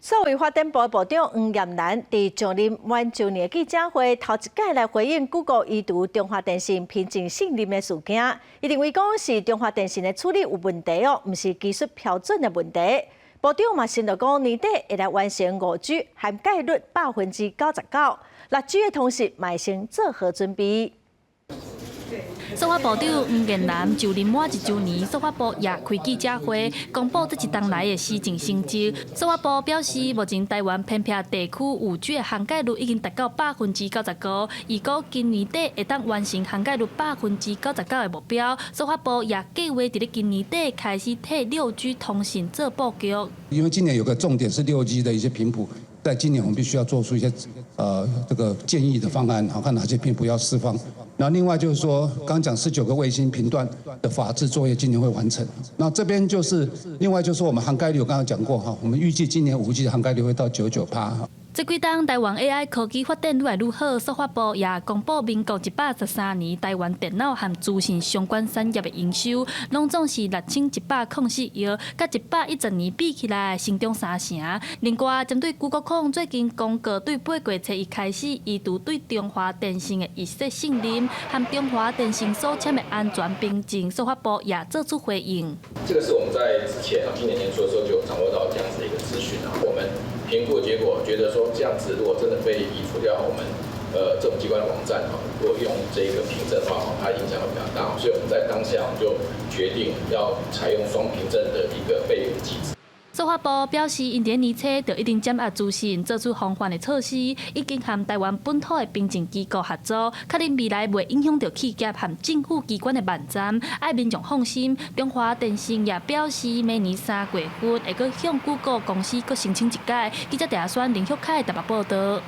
數位發展部部長黃艷蘭佇上任滿週年記者會，頭一擺來回應 Google 移除中華電信憑證信任的事件。伊認為講是中華電信的處理有問題哦，毋是技術標準的問題。部長嘛承諾講年底會來完成5G 涵蓋率99%，6G 的通訊嘛會先做好準備。數發部長黃彥南就任滿一週年，數發部也開記者會，公布這一冬來的施政成績。數發部表示，目前台灣偏僻地區5G 的涵蓋率已經達到95%，預估今年底會當完成涵蓋率99%的目標。數發部也計劃佇咧今年底開始替6G 通訊做布局。因為今年有個重點是6G 的一些頻譜，在今年我們必須要做出一些這個建議的方案，好看哪些頻譜要釋放。那另外就是說，剛講19個衛星頻段的法制作業今年會完成。那這邊就是另外就是我們涵蓋率，我剛剛講過哈，我們預計今年5G 的涵蓋率會到99趴。這幾冬台灣 AI 科技發展愈來愈好，數發部也公布民國113年台灣電腦和資訊相關產業的營收，攏總是6104億，佮110年比起來，成長三成。另外，針對谷歌控最近公告對8月初一開始移除對中華電信的預設信任，和中華電信所簽的安全憑證，數發部也做出回應。這個是我們在之前今年年初的時候就掌握到這樣子的一個資訊啊，我們評估結果覺得說，這樣子如果真的被移除掉，我們政府機關的網站哈，如果用這個憑證的話，它影響會比較大，所以我們在當下我們就決定要採用雙憑證的一個備用機制。數發部表示，𪜶佇年初就已經掌握資訊，做出防範的措施，已經和台灣本土的憑證機構合作，確認未來袂影響著企業和政府機關的網站，愛民眾放心。中華電信也表示，明年3月份會閣向谷歌公司閣申請一改。記者鄭選林旭凱台北報道。